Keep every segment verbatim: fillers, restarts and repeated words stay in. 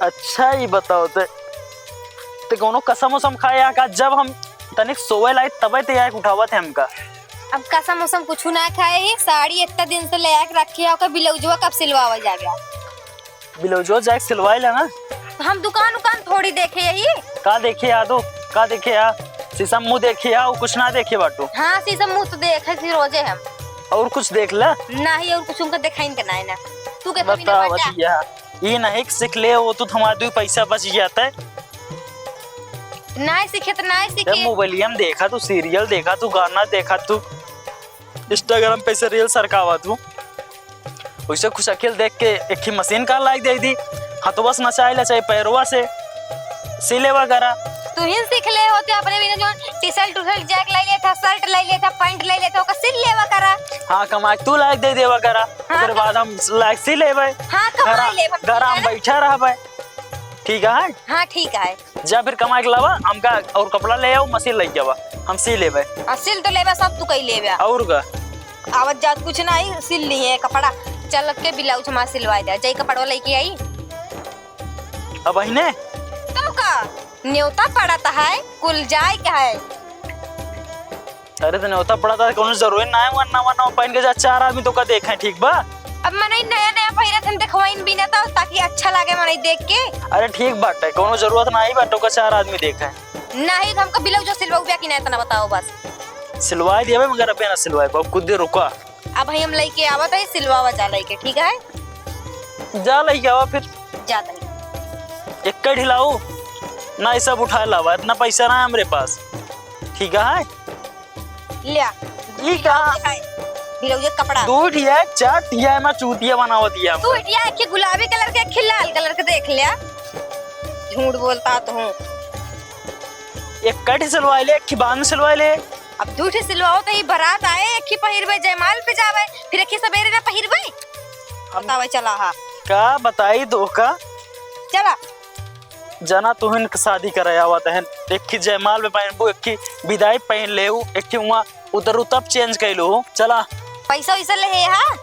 अच्छा, ई बताओ ते, ते कौनो कसम उसम खाए या का? जब हम तनिक सोवे लाए तबे ते आके उठावत है हमका। अब कसम उसम कुछ ना खाए ही, साड़ी इतना दिन से ले आके रखी है, ओकर ब्लाउजवा कब सिलवावल जाएगा? ब्लाउजवा जाके सिलवाई लेना। तो हम दुकान उकान थोड़ी देखे यही। का देखे आ दो, का देखे आ? शीशम मुंह देखे आ, वो कुछ ना देखे बाटू। हाँ, शीशम मुंह तो देखे थी रोजे हम। और कुछ देख ला। नहीं, और कुछ उनका दिखाइन के ना है ना। तू के कमी ना बताओ बाटा। भैया। ई नहीं कि सीख ले, वो तो हमार दुइ पैसा बच जाता है। नाहीं सीखे तो नाहीं ए, सीखे। मोबाइलिया में देखा तू, सीरियल देखा तू, गाना देखा तू, Instagram पे से reel सरकावा तू। वैसे खुश अकेल देख के एक ही मशीन का लाइक दे दी, हथवा से नचाए ला चाहे पैरवा से, सी लेवा करा। तू ही सीख ले होते अपने बिना जो टी-शर्ट उशर्ट जैक ले लेता, शर्ट ले लेता, पैंट ले लेता, ओका सिल लेवा करा। हाँ, कमाई तू लाइक दे देवा करा, हाँ, ओकरे बाद हम लाइक सी लेबे। हाँ, कमाई घरा, लेबे। घरा में बैठा रहबे। ठीक है? हाँ, ठीक है। जा फिर कमाई के लावा, हमका और कपड़ा ले आओ, मशीन ले जावा, हम सी लेबे। आ, सिल तो लेबे, सब तू कई लेबे। और का? आवत जात कुछ नहीं, सिल लिए कपड़ा। चल के ब्लाउज हमार सिलवा दे, जाई कपड़वा लेके आई। अब अहिने? तो का? न्योता पड़त है, कुल जाए के है। अरे, तो न्योता पड़त है, कोनो जरूरी ना है, वरना, वरना पहन के जा, चार आदमी तो का देखे, ठीक बा? अब मनई नया, नया पहिरत हम देखवाइन भी ना तो, ताकि अच्छा लागे मनई देख के। अरे, ठीक बाटे, कोनो जरूरत ना ही बाटे, ओका चार आदमी देखे। नहीं, तो हमका ब्लाउज सिलवाऊ बा कि नहीं, इतना बताओ बस। सिलवाई दिया बे, मगर अबे ना सिलवाई, अब कुछ देर रुका। अब भाई हम लइके आवत है, सिलवावा जा लइके, ठीक है? जा लइके आवा फिर। जा तनी। एक का ढिलाऊ, ना ये सब उठाए लावा, इतना पैसा ना है हमरे पास। ठीक है? ल्या। ई का? है। ब्लाउज के कपड़ा। दो ठिया, चार ठिया में चूतिया बनावत दिया। तू इटिया एक गुलाबी कलर के, एक लाल कलर के देख ल्या। झूठ बोलता तो हूँ। एक कट सिलवाई ले, एक बाद में सिलवाई ले। अब दू ठे सिलवाओ तो ई बारात आए, एक ही पहिरबे, जयमाल पे जावे, फिर एक ही सबेरे ना पहिरबे। हम बतावे चला हा। का बताई धोखा? चला। जना तुहिन के शादी करे आवत हन, एक ही जयमाल में पहनबू, एक ही विदाई पहन लेऊ, एक ही वहाँ उतरू तब change कैलू। चला। पैसा वैसा ले है हा?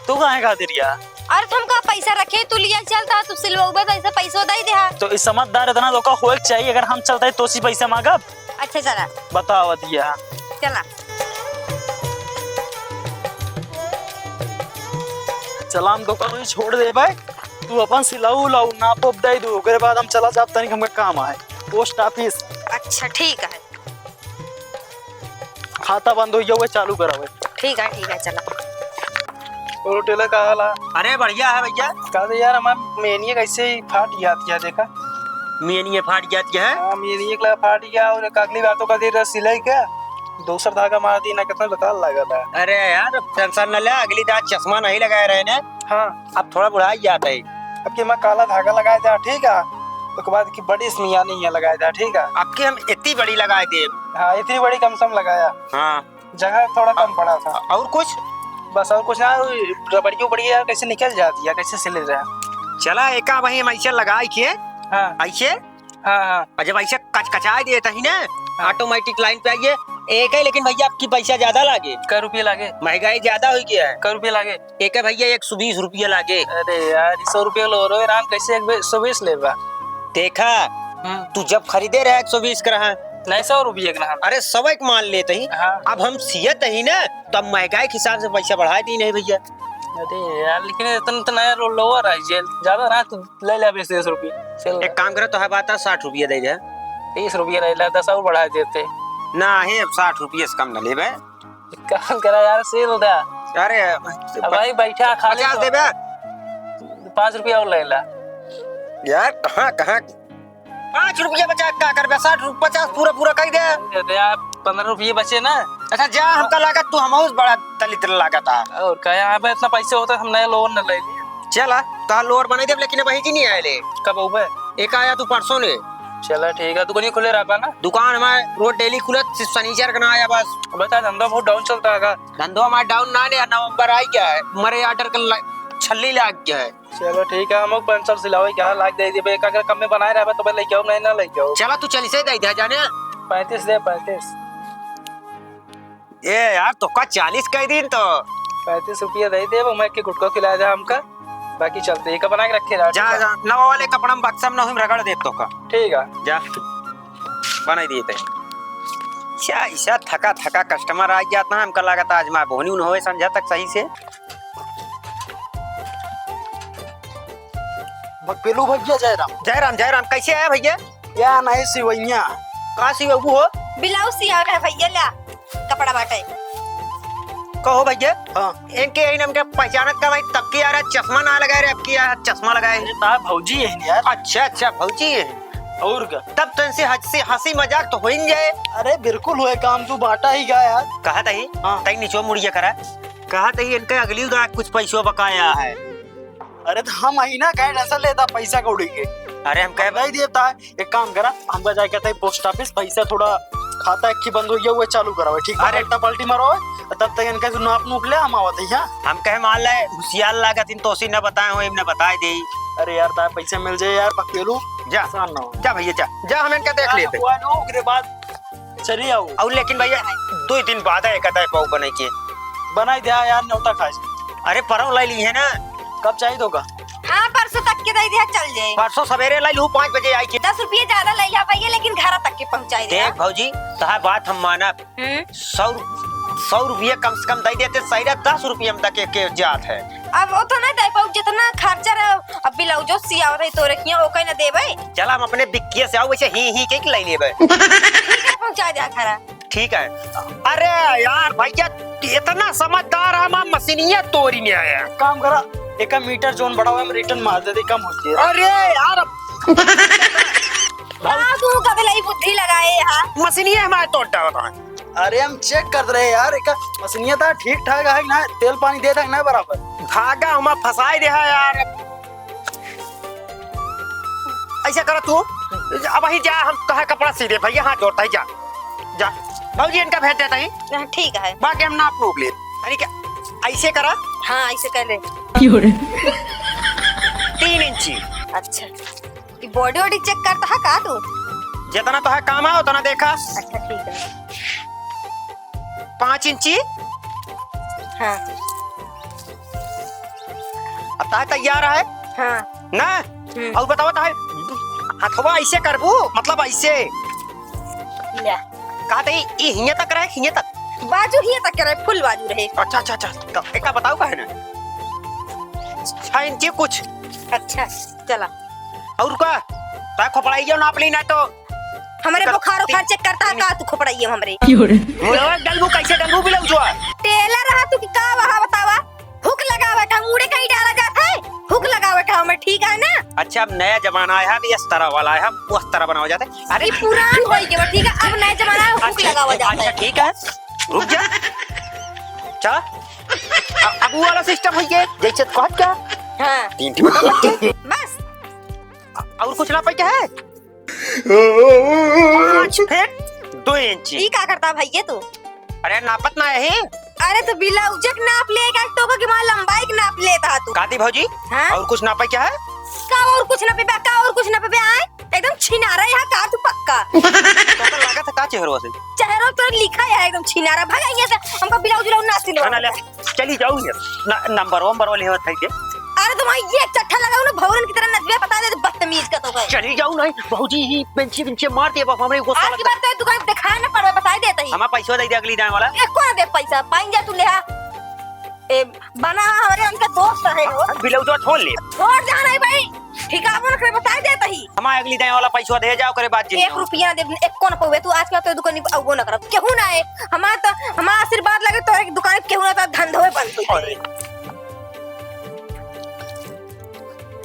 तू काहे खातिर या? अरे तुम का पैसा रखे, तू लिया चलता, तू सिलवाऊबे तो ऐसे पैसो दे दे हा। तो इस समझदार इतना तो का होए के चाहिए, अगर हम चलता है तो सी पैसा मांगब? अच्छा चला। बतावत या। चला। चला हम दुकान वहीं छोड़ देबे, तू अपन सिलाऊ उलाऊ नाप उप दे दू, ओकरे बाद हम चला जाब तनिक हमके काम आए post office। अच्छा ठीक है। खाता बंद होइ गया, चालू करावे। ठीक है, ठीक है, चला। और टेलर का हाल है? अरे बढ़िया है भैया। का दे यार, हमार मेनिया कैसे ही फाट गया, क्या देखा? मेनिया फाट गया क्या है? हाँ, मेनिया के फाट गया और एक अगली बार तो का दे रहा सिलाई का, दूसर धागा मार दी ना, कितना बेकार लगा था। अरे यार, tension न ले, अगली दाँत चश्मा नहीं लगाए रहे ने। हाँ। अब थोड़ा बुढ़ाई जाता है। अब की मैं काला धागा लगाए था, ठीक है? ओके बाद की बड़ी समियानी है लगाए था, ठीक है? अब की हम इतनी बड़ी लगाए थे। हाँ, इतनी बड़ी कम से कम लगाया। हाँ। जगह थोड़ा कम पड़ा था। और कुछ? बस और कुछ ना, वो रबड़ियों बढ़िया कैसे निकल जाती है, कैसे सिले रहा। चला, एका वहीं हम ऐसे लगाए के। हाँ। ऐसे? हाँ, हाँ। और जब ऐसे कचकचाए देता ही ना, हाँ। Automatic line पे आइए, एक है, लेकिन भैया आपकी पैसा ज्यादा लागे। कै रुपये लागे? महंगाई ज्यादा हो गया है। कै रुपये लागे? एक है भैया, एक सौ बीस रुपये लागे। अरे यार, सौ रुपये लो रो राम, कैसे एक बे-, सौ बीस लेबा? देखा, हम्म। तू जब खरीदे रहा एक सौ बीस का रहा। नहीं, सौ रुपये का रहा। अरे, सौ एक मान लेते ही। हाँ। अब हम सियत ही ना, तो अब महंगाई के हिसाब से पैसा बढ़ा दी नहीं भैया। अरे यार, लेकिन इतना तो नया लो-, lower है, जे ज्यादा रहा तो ले ले बीस, तीस रुपये, चल। एक काम करे, तो है बात है, साठ रुपये दे दे। तीस रुपये ले ले, दस और बढ़ा देते। ना है, अब साठ रुपये से कम न लेबे। एक काम करा यार, सिल दे। अरे, अब भाई बैठा, खाली पचास तो देबे? पाँच रुपया और ले ला। यार, कहाँ, कहाँ? पाँच रुपया बचा, का करबे? साठ रु-, पचास पूरा, पूरा कही दे। अरे यार, पन्द्रह रुपये बचे ना। अच्छा, जा, हमका लागत तू हमहू से बड़ा दलिद्र लागत आ। और का, यहाँ पे इतना पैसे होता, हम नया lower न ले लिए। चला, तो lower बना देब, लेकिन अब वही जी नहीं आए ले। कब आऊबे? एक आया तू परसों ने। चला, ठीक है, दुकान ही खुले रहा ना? दुकान हमारे रोज daily खुलत, सिर्फ शनिचर का ना आया बस। बता, धंधा बहुत down चलता है का? धंधो हमारा down ना ने, नवंबर आई गया है, मरे order का ला-, छल्ली लाग गया है। चलो ठीक है, हम पंच सौ सिलावे क्या लाग दे दिए, एक अगर कम में बनाए रहे तो भाई लेके आओ, नहीं ना लेके आओ। चला तू चालीस ही दे दे जाने। पैंतीस दे, पैंतीस। ए यार, तो का चालीस कह दिन तो। पैंतीस रुपया दे दे, मैं के गुटखा खिला दे हमका। बाकी चलते, एका बनाइ के रखे रहा, जा, ठीक है? जा, नवा वाले कपड़ा में बक्सा में नहुई में रगड़ देब तोका। ठीक है। जा, बनाइ दिए तै। अच्छा, ऐसा थका थका customer आ जात है, हमका लागत आज माँ बोहनी उन होए संझा तक सही से। बकपेलू भैया, जय राम। जय राम, जय राम, कैसे आया भैया? या नहीं सिवैया। का सिवैबू हो? ब्लाउज सियावे का है भैया, ला कपड़ा बाटे। कहो भैया। हाँ। इनके यही नाम के पहचानत का भाई, तब के यार चश्मा ना लगाए रे, अब की यार चश्मा लगाए। अरे ता भौजी है यार। अच्छा, अच्छा, भौजी है। और का? तब तो इनसे हंसी, हंसी मजाक तो हो ही जाए। अरे बिल्कुल हुए काम, तू बाटा ही गा यार। कहा तही? हाँ। तही निचो मुड़िया करा। कहा तही इनके अगली गाय कुछ पैसों बकाया है। अरे तो हम आई ना, काहे टेंशन लेता पैसा कौड़ी के? अरे हम कहे भाई देता, एक काम करा, हमका जाए कहते हैं पोस्ट ऑफिस, पैसा थोड़ा खाता एक ही बंद हो गया, वो चालू करावे, ठीक है? अरे पलटा पलटी मारो, तब तक इनका से नाप नूप ले, हम आवत है यहाँ। हम कहे मान ले होशियार लागत इन तोसी न बताए हो, इमने बताए दे। अरे यार, ताए पैसा मिल जाए यार, पक्केलू। जा। आसान ना हो। जा भैया, जा, जा, हम इनका देख यार, लेते। हुआ ना, ओकरे बाद चली आओ। और लेकिन भैया, दो दिन बाद है, एक आधा पाव बने के। बनाई दे यार, न्योता खाए। अरे, परौं लाई ली है ना? कब चाहिए तोका? हाँ, परसों तक के दे दिया, चल जाए। परसों सवेरे लाई लू, पाँच बजे आई के। दस रुपये ज्यादा ले लिया भैया, लेकिन घर तक के पहुँचाई दे। देख भौजी, तोहार बात हम मानब। हम्म। सौ रु-, सौ रुपये कम से कम दे देते, सही रहा, दस रुपये में तक के, के जात है। अब वो तो नहीं दे पाऊ, जितना खर्चा रहे, अब ब्लाउजो सियावत है, तो रखिए, ओके ना देबे। चला, हम अपने बिक्किए से आओ, वैसे ही, ही के ले लेबे। ठीक है, पहुँचा दे खरा। ठीक है। अरे यार, भैया, इतना समझदार है, हम मशीनिया तोरी में आया। काम करा, एक मीटर जोन बड़ा हुआ, हम रिटर्न मार देते, कम होती है। अरे यार, अब का तू कबे लाई बुद्धि लगाए हा? मशीनिया हमारे तोड़ डालता है। अरे, हम चेक करत रहे यार, एक मशीनिया था ठीक ठाक है ना, तेल पानी देत है ना बराबर। धागा हमार फंसाए दे है यार। ऐसा करा तू, अब वहीं जा, हम तोहार कपड़ा सी दे भैया, हाथ जोड़ता है, जा, जा। भौजी, इनका भेज देता ही। हाँ, ठीक है। बाकी हम नाप नूप ले। अरे क्या, ऐसे करा? हाँ, ऐसे कर ले। क्यों रे? तीन इंची। अच्छा, ये बॉडी वॉडी चेक करता है का तू? जितना तोहार काम है, उतना देखा। अच्छा, ठीक है। पाँच इंची। हाँ। अब ताहे तैयार है? हाँ। ना? हम्म। और बताओ ताहे हथवा ऐसे करबू, मतलब ऐसे? ले। कहा थे, ई हियां तक रहे, हियां तक? बाजू हियां तक रहे, फुल बाजू रहे। अच्छा, अच्छा, अच्छा। तो एक बताओ का है ना? छह इंची कुछ। अच्छा, चला। और का? ताहे खोपड़ाइयो नाप ली ना तो। हमरे कर-, बुखार उखार चेक करता है का तू खोपड़ाइए हमरे? क्यों रे? मुड़वा डलबू कैसे डलबू ब्लाउजवा? टेलर रहा तू कि का वहा बतावा? हुक लगावे का मुड़े कहीं डाला जात है? हुक लगावे का हमरे, ठीक है ना? अच्छा, अब नया जमाना आया है, अभी इस तरह वाला है, हम उस तरह बनावा जाते हैं। अरे ये पुरान होई के बा, ठीक है? अब नया जमाना है, हुक अच्छा, लगावा जाता अच्छा, है। ठीक है, रुक जा। चला, अ-, अब वो वाला सिस्टम होई के, जैसे कहत क्या? हाँ। तीन ठो बस। और कुछ ना पाई क्या है? पाँच फीट दो इंची। ई का करता भैया तू? अरे नापत ना है। अरे तो ब्लाउज के नाप ले का तो के मां लंबाई के नाप लेता तू। काती भौजी? हाँ? और कुछ नापे क्या है? का और कुछ नापे बे, का और कुछ नापे बे, आए? एकदम छिनारा यहाँ का तू पक्का। तो लागत है का चेहरो से? चेहरो तो लिखा है एकदम छिनारा। भाग यहाँ से, हमका ब्लाउज उलाउज ना सिलवा। खाना ले। चली जाऊ यार, न-, नंबर वंबर वाले होत है के? अरे तुम ये चट्टा लगाओ ना, भौरन की तरह नचबे, बता दे, बदतमीज का तो है। चली जाऊ नहीं, भौजी ही बेंची बेंची मार दिए, बाप हमरे गुस्सा आज की लगता। बात तो है, तू कहीं दिखाए ना पड़वे, बता देते ही। हमारा पैसा दे दे अगली जाए वाला। एको ना दे पैसा, पाइन जा तू ले आ। ए, बना हमरे उनका दोस्त है वो। हम ब्लाउजवा छोड़ ले। छोड़ जा नहीं भाई, ठिकाबो ना करे, बता देते ही। हमारा अगली जाए वाला पैसा दे जाओ करे बात जी। एक रुपया ना दे, एको ना पवे, तू आज के बाद तो दुकान पे आउबो ना करब, केहू ना आए। हमार तो, हमार आशीर्वाद लगे तोरे के दुकान पे केहू ना, तो धंधो बंद हो जाए। अरे।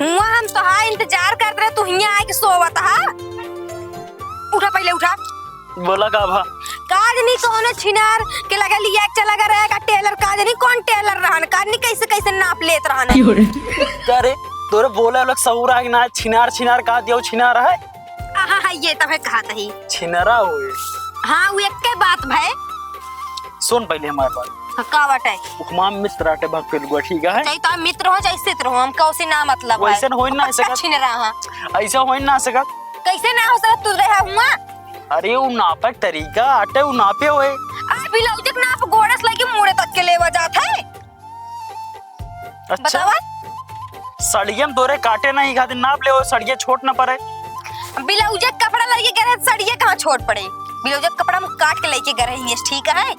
हुआ हम तोहार इंतजार करत रहे, तू हियां आए के सोवत हा। उठा, पहले उठा। बोला का भा? का जनी कौनो छिनार के लगे लिया के चला गया रहे का टेलर, का जनी कौन टेलर रहन, का जनी कैसे कैसे नाप लेत रहन। का रे, तोरे बोले अलग सहूर आए ना, छिनार छिनार का दियो छिनार है? आहा, हा, ये तबे कहा तही। छिनरा होए। हाँ, वो एक के बात भाई। सुन पहले हमार बात। हाँ, का बात है? उखमा मित्र आटे भाग फेल गुआ, ठीक है? चाहे तो मित्र हो, चाहे शत्रु हो, हमका उसे ना मतलब है। वैसे न होई ना पक्का सकत। छिनरा, हाँ। ऐसा होई ना सकत। कैसे ना हो सकत, तू रहा हुआ? अरे, उ नापे के तरीका आटे, उ नापे होए। आ, ब्लाउज के नाप गोड़े से लेके मूड़े तक के लेवा जात है। अच्छा। बतावा? सड़िया में तोरे काटे नहीं खातिर नाप ले, वो सड़िया छोट न पड़े। ब्लाउज के कपड़ा लइके गए रहे, सड़िया कहाँ छोट पड़े? ब्लाउज के कपड़ा हम काट के लइके गए रहे, ठीक है?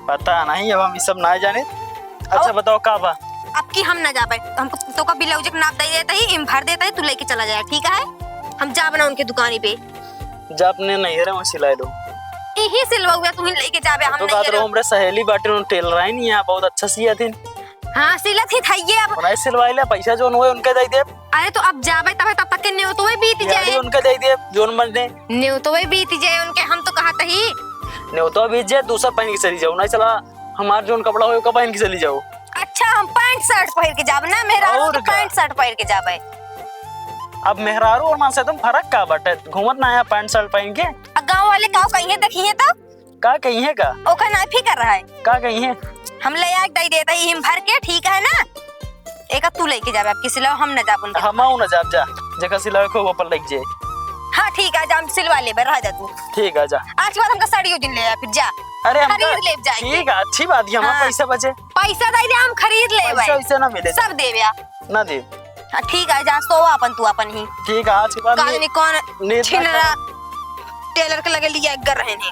पता नहीं, अब हम ई सब ना जाने। अच्छा, और बताओ का बा? अब की हम ना जाबे, हमको तो का ब्लाउज के नाप दे देता ही, इम भर देता ही, तू लइके चला जाए, ठीक है? हम जाब ना उनके दुकानी पे। जा अपने नैहरे में सिलाई लो। इही सिलवा हुआ, तू ही लइके जाबे, हम तो का नैहरे। हमरे सहेली बाटे, उन टेलर आई नहीं है, बहुत अच्छा सिया थे। हाँ, सिलत ही था ये अब। उन्हें सिलवाई ले, पैसा जोन होए उनके दे दे। अरे तो अब जाबे तबे, तब तक के न्योतवे बीत जाए। उनके दे दे, जोन बने। न्योतवे बीत जाए उनके, हम तो कहत ही। न्योतवा बीत जाए, दूसर पहन के चली जाओ, नहीं चला हमार जोन कपड़ा होए ओका पहन के चली जाओ। अच्छा, हम पैंट शर्ट पहिर के जाब ना, मेहरारू और के का? पैंट शर्ट पहिर के जाबे। अब मेहरारू और मानसे तुम फर्क का बाटे, घूमत ना है पैंट शर्ट पहन के। अब गाँव वाले का कहिए, देखिए तो। का कहिए का? ओका ना फिकर रहा है। का कहिए? हम ले आके दे देता ही हिम भर के, ठीक है ना? एका तू लइके जाबे, आपकी सिलाओ, हम ना जाब उनके। हम आऊ ना जाब, जा, जेका सिलावे को वो पर लइके जे। हाँ, ठीक है, जा, हम सिलवा लेबे, रह जा तू। ठीक है, जा। आज के बाद हमका साड़ियों जिन ले आ, फिर जा। अरे, हमका खरीद लेब जाए के। ठीक है, अच्छी बात है, हमारा हाँ। पैसा बचे। पैसा दे दे, हम खरीद लेबे। पैसा वैसा ना मिले। सब देबे आ। ना दे। हाँ, ठीक है, जा, सोवा अपन तू अपन ही। ठीक है, आज के बाद का नहीं, जाने कौन नींद ना छिनरा कर। टेलर के लगे लिया एक गर रहे ने।